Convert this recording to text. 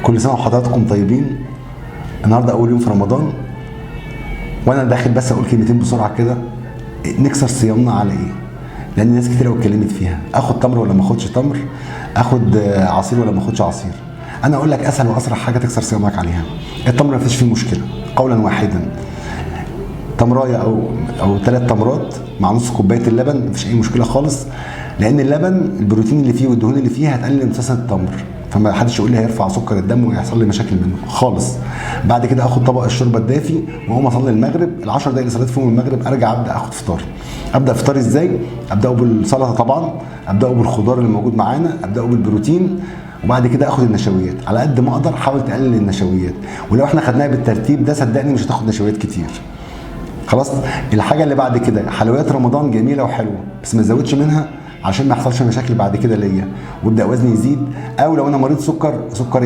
كل سنة وحضراتكم طيبين. النهارده اول يوم في رمضان، وانا داخل بس اقول كلمتين بسرعة كده. نكسر صيامنا على ايه؟ لان ناس كتير قوي اتكلمت فيها، اخد تمر ولا ما اخدش تمر، اخد عصير ولا ما اخدش عصير. انا اقول لك اسهل واسرع حاجة تكسر صيامك عليها التمر، ما فيش فيه مشكلة قولا واحدا. تمرايه او 3 تمرات مع نص كوباية اللبن، مفيش اي مشكلة خالص، لان اللبن البروتين اللي فيه والدهون اللي فيه هتقلل امتصاص التمر، فما حدش يقول لي هيرفع سكر الدم ويحصل لي مشاكل منه خالص. بعد كده اخد طبق الشوربة الدافي واقوم اصلي المغرب، ال10 دقايق اللي صليت فيهم المغرب ارجع ابدا اخد فطار. ابدا فطاري ازاي؟ ابداه بالسلطة طبعا، ابداه بالخضار اللي موجود معانا، ابداه بالبروتين، وبعد كده اخد النشويات على قد ما اقدر. حاول تقلل النشويات، ولو احنا خدناها بالترتيب ده صدقني مش هتاخد نشويات كتير. خلاص. الحاجة اللي بعد كده حلويات رمضان جميلة وحلوه، بس ما تزودش منها عشان ما يحصلش مشاكل بعد كده ليا وابدا وزني يزيد، او لو انا مريض سكر سكري.